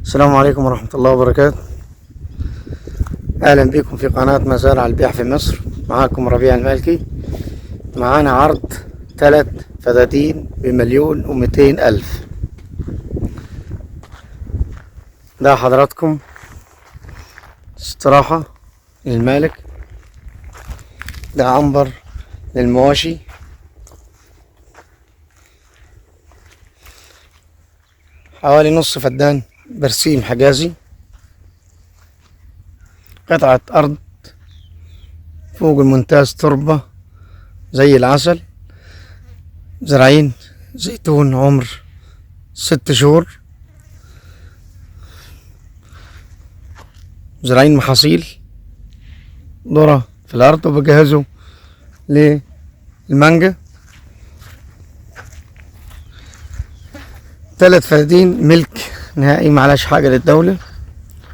السلام عليكم ورحمة الله وبركاته. أهلا بكم في قناة مزارع البيع في مصر. معاكم ربيع المالكي. معانا عرض 3 فدادين ب1,200,000. ده حضراتكم استراحة للمالك، ده عنبر للمواشي، حوالي نص فدان برسيم حجازي، قطعة أرض فوق الممتاز، تربة زي العسل، زرعين زيتون عمر 6 شهور، زرعين محاصيل ذرة في الأرض وبجهزه للمانجا. 3 فدادين ملك نهائي، معلش حاجة للدولة.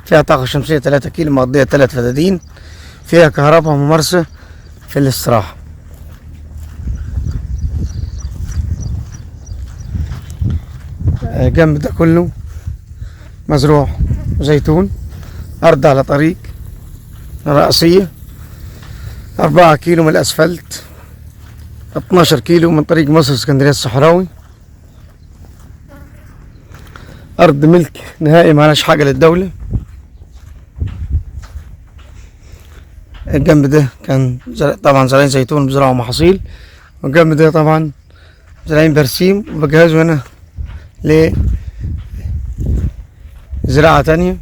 فيها طاقة شمسية 3 كيلو مقضية 3 فدادين، فيها كهرباء ممارسة في الاستراحة. جنب ده كله مزروع زيتون، أرض على طريق رئيسية، 4 كيلو من الأسفلت، 12 كيلو من طريق مصر اسكندرية الصحراوي. أرض ملك نهائي، معلش حاجة للدولة. الجنب ده كان طبعا زرعين زيتون بزرعوا محاصيل، والجنب ده طبعا زرعين برسيم وبجهزه هنا لزراعة تانية.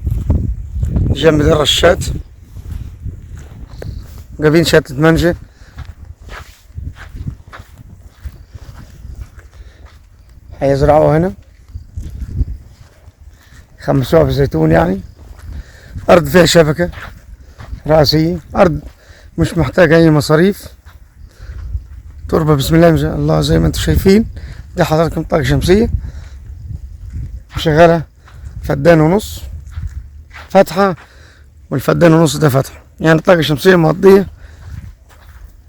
الجنب ده رشات، جايبين شتلة منجا. هيزرعوها هنا، خمسوها في الزيتون. يعني أرض فيها شبكة رئيسية، أرض مش محتاجة أي مصاريف، تربة بسم الله ما شاء الله زي ما انتم شايفين. دي حضراتكم طاقة شمسية شغالة فدان ونص فتحة، والفدان ونص ده فتحة، يعني الطاقة الشمسية مقضية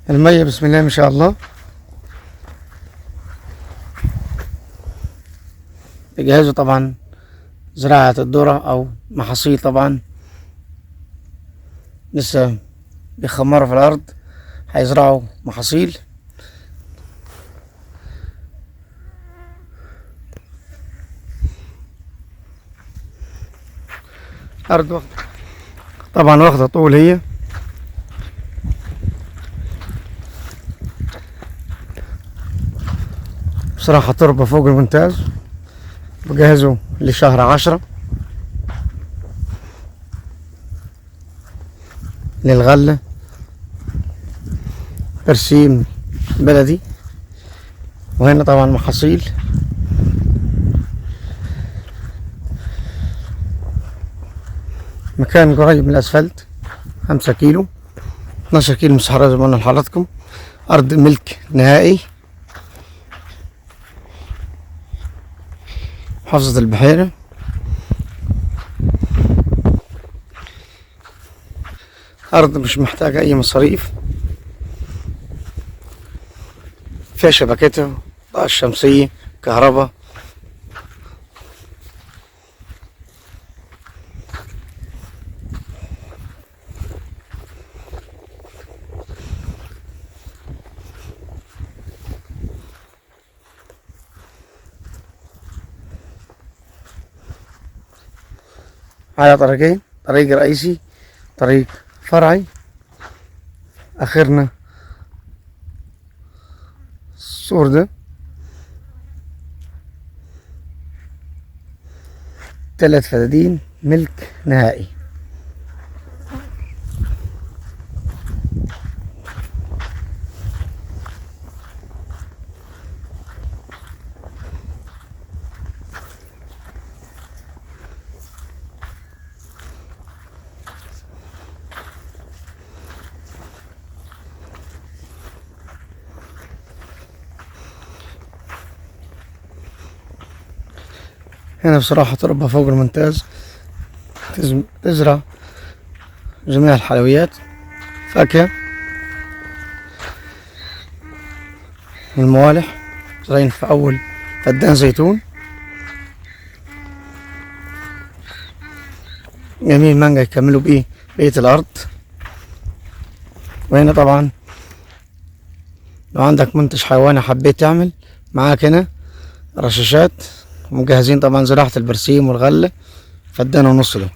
المية بسم الله ما شاء الله. بيجهزوا طبعا زراعة الذرة أو محاصيل، طبعا لسه بيخمروا في الأرض، هيزرعوا محاصيل. أرض واخدة طبعا، واخدة طول هي. بصراحة تربة فوق الممتاز. بجهزه لشهر 10 للغلة، برسيم بلدي، وهنا طبعا محاصيل. مكان قريب من الأسفلت، 5 كيلو، 12 كيلو من الصحراء زي ما قلنا لحضراتكم. أرض ملك نهائي، محافظة البحيرة. أرض مش محتاجة أي مصاريف، فيها شبكتها، طاقة شمسية، كهرباء. على طريقين، طريق رئيسي، طريق فرعي. اخرنا السور ده 3 فدادين ملك نهائي. هنا بصراحة تربة فوق الممتاز. تزرع جميع الحلويات، فاكهة، الموالح. زرعين في أول فدان زيتون. جميل، مانجا يكملوا بإيه بقية الأرض. وهنا طبعا لو عندك منتج حيواني حبيت تعمل معاك هنا رشاشات، ومجهزين طبعا زراعة البرسيم والغلة، فدان ونص ده.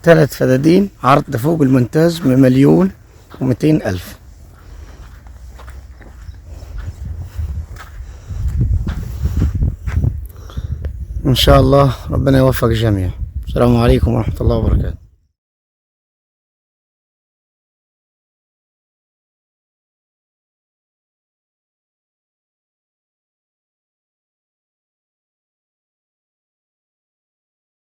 3 فدادين، عرض فوق الممتاز ب1,200,000. إن شاء الله ربنا يوفق الجميع. السلام عليكم ورحمة الله وبركاته.